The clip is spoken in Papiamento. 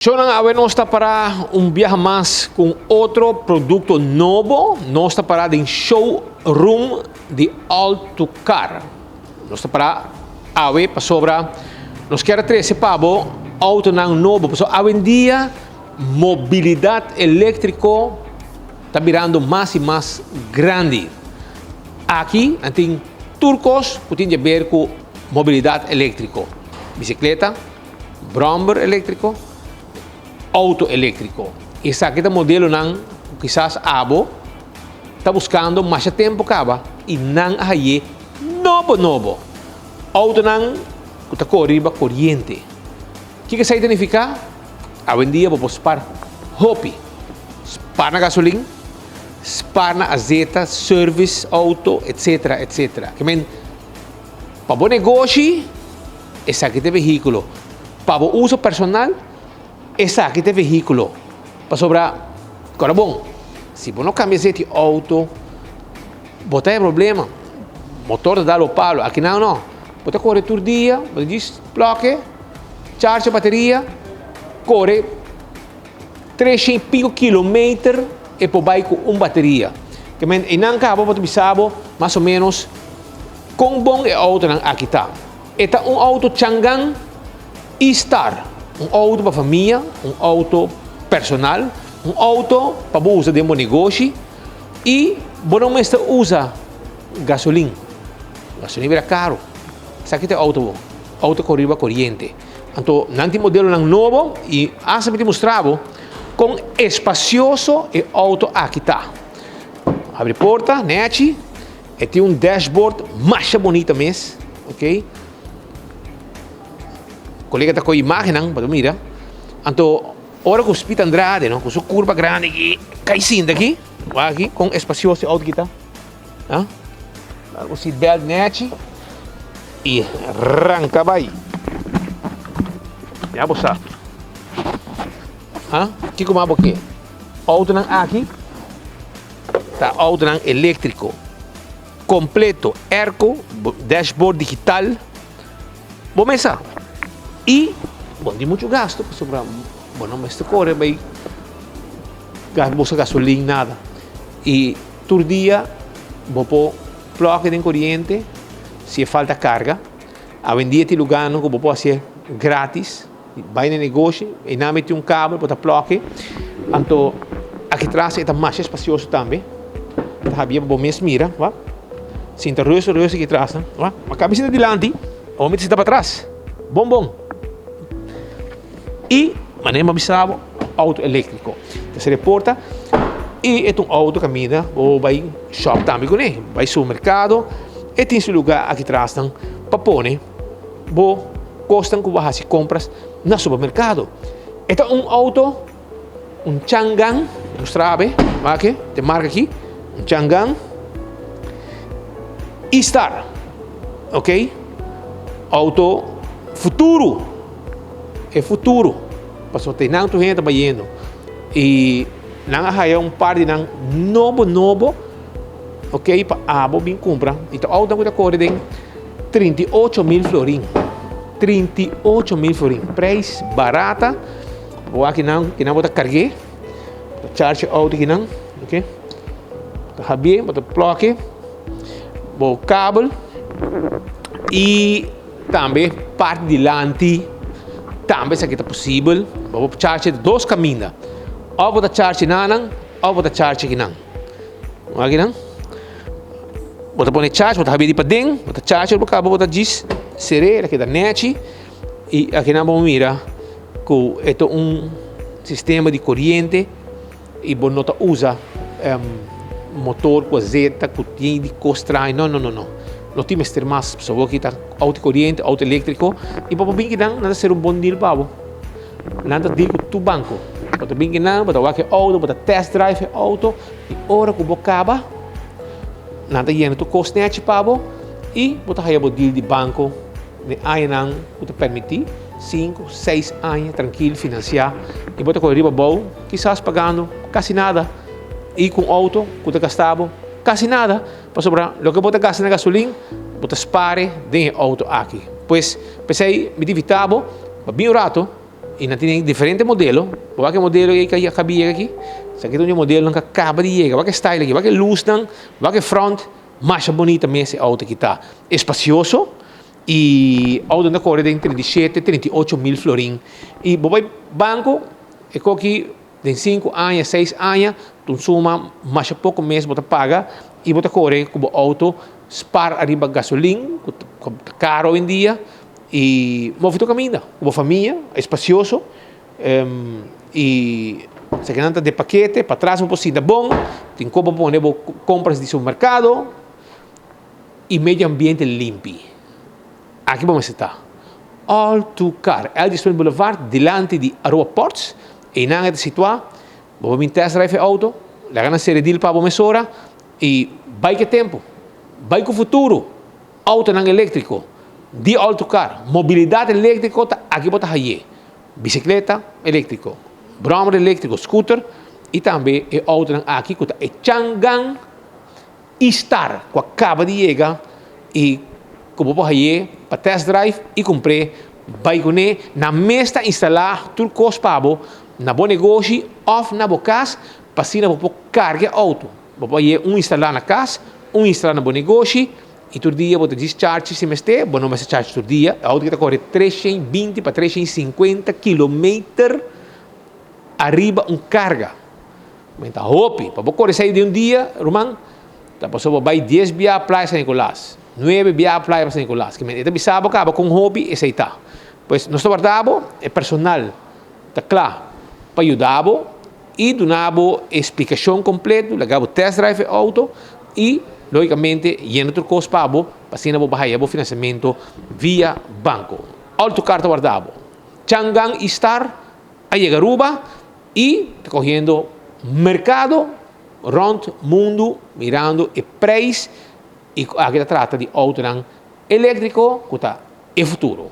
Shownan awe nos ta para un biaha mas ku un otro produkto nobo. Nos ta para den showroom di Altocar. Nos ta para awe pasobra nos kier a trese pa bo autonan nobo. Pasobra awendia mobilidat eléktriko ta birando mas i mas grandi. Aki nan tin tur kos ku tin di aber ku mobilidat eléktriko. Bisikleta. Brommer eléktriko, outo eléktriko. Esaki ta modelonan ku kisas abo ta buskando masha tempu kaba i nan a haye nobo nobo. Outonan ku ta kore riba koriente. Kiko esei ta nifiká? Awendia bo por spar hopi. Spar na gasolin, spar na azeta, service outo, etsetera, etsetera. Ke men, pa bo negoshi. Esaki ta e vehíkulo. Pa bo uso personal, esaki ta e vehíkulo. Pasobra, kòrda bon, si bo no kambia zeti outo, bo ta e problema. Motor ta dal bo palo. Akinan no. Bo ta kore tur dia, bo ta djis plòke, charge e bateria, kore 300 i piko kilometer e por bai ku un bateria. Ke men einan kaba bo ta bisa bo mas o ménos kon bon e outonan aki ta. E ta un outo Changan E-Star, un outo pa famia, un outo personal, un outo pa bo usa den bo negoshi i bo no mester usa gasolin. Gasolin bira karu. Esaki ta e outo bo, outo ku riba koriente. Anto nan tin modelonan nobo i asta mi tin mustra bo kon espasioso e outo aki ta. Habri porta, nechi. E tin un dashboard masha bonita mes, ok. Colega ta coge imagennan pa mira. Anto ora cu Speed Andrade no, cu su curva grandi aki, cay sinta aki, wak aki con espacioso e auto aki ta. Ha? Largo seat belt nechi y ranca bay. Ya bo sa. Ha? Kico mas bo ke? Autonan aki Ta autonan eléktriko kompleto, airco, dashboard digital, bo mesa. I bo no tin muchu gastu pasobra bo no mester kore bai buska gasolin nada. I tur dia bo por plòg den koriente si e falta karga. Awendia tin lugánan ku bo por hasié gratis. Bai na negoshi, e nan meti un kabel bo ta plòke, anto aki tras e ta masha espasioso tambe, ta habia pa bo mes mira, wak, sinta reuso reuso aki tras nan, wak, ma kabe sinta dilanti, awor mi ta sinta patras, bon bon. I manera mi a bisa bo, outo eléktriko, ta sera e porta i e ta un outo kaminda bo bai shòp tambe kuné, bai supermerkado, e tin su lugá aki tras nan pa pone bo kosnan ku bo hasi kompras na supermerkado. E ta un outo, un Changan, mustra abe, wak e, te marka aki, un Changan E-Star, ok, outo futuro, e futuro, pasobra te nan tur hende ta bayendo i nan a haya un par di nan nobo nobo, ok, pa abo bin kumpra i ta outonan ku ta kore den. 38 mil florin. 38 mil florin. Prijs barata. Bo aki nan, ki nan bo ta cargué. Bo ta charge auto ki nan. Ok. Bo ta habié, bo ta plug bo kabel. I tambe parti dilanti tambe esaki ta posibel. Bo por charge dos caminda. Of bo ta charge nanan, of bo ta charge ki nan. Aki nan. Bo ta pone charge, bo ta habri di paden, bo ta charge bo kaba bo ta djis ser'é, el a keda nechi i akinan bo mira ku e ta un sistema di koriente i bo no ta usa motor ku azeta ku tin di kos straño, no no no no, no tin mester mas pasobra bo aki ta outo koriente, outo eléktriko i bo por bin kinan nan ta ser un bon deal pa bo. Nan ta deal ku tur banko, bo ta bin kinan bo ta wak e outo, bo ta test drive e outo i ora ku bo kaba Nan ta yena tur kos nechi pa bo i bo ta haya bo deal di banko den añanan ku ta permití, sinku, seis aña trankil finansiá i bo ta kore riba bou kisas pagando kasi nada i ku un outo ku ta gasta bo kasi nada pasobra loke bo ta gasta na gasolin bo ta spar e den e outo aki. Pues p'esei mi ta invitá bo pa bin un rato. Y nan tin diferente modelo. Bo wak e modelo ei ka kaba di yega aki. Esaki ta un di e modelonan ku a kaba di yega. Wak e style aki, wak e lusnan, wak e front. Masha bonita mes e outo aki ta. Espacioso y outo ta kore den 37, 38 mil florin. Y bo bai banco e koki den 5 aña, 6 aña ta un suma masha poko mes bo ta paga y bo ta kore ku bo outo spar ariba gasolin ku ta karo hoy-en-dia y move tur kaminda ku bo famia espacioso. Y esakinan ta de pakete, patras bo por sinta bon, tin kopo pa pone bo compras di supermercado y medio ambiente limpi. Aki bo mester ta. All to Car, LG Smith Boulevard, dilanti di Aruba Ports, einan e ta situa, bo por bin test drive e auto, laga nan sere deal pa bo mesora y bai ku e tempo, bai ku futuro. Autonan eléktriko, di All to Car, mobilidat eléktriko ta aki bo ta haye. Bisikleta eléktriko, bròmer eléktriko, scooter i tambe e outonan aki ku ta e Changan E-Star ku a kaba di yega i ku bo por haye pa test drive i kumpr'é bai kuné. Nan mes ta instalá tur kos pa bo na bo negoshi òf na bo kas pa asina bo por karga e outo. Bo por haye un instalá na kas, un instalá na bo negoshi. I tur dia bo ta djis charge si mester, bo no mester charge tur dia. E auto ki ta kore 320 pa 350 kilometer ariba un karga. Men ta hopi. Pa bo kore esei den un dia, ruman, ta pasobra bo bai dies bia Playa San Nicolas, nuebe bia Playa pa San Nicolas. Ke men e ta bisa bo kaba kon hopi esei ta. Pues nos ta warda bo, e personal ta kla pa yuda bo i duna bo e splikashon kompleto, laga bo test drive e outo i logikamente yena tur kos pa bo pa asina bo por haya bo finansiamentu via banko. Alto kar ta warda bo. Changan i Star a yega Aruba i ta kohiendo merkado rònt mundu mirando e preis i aki ta trata di outonan eléktriko ku ta e futuro.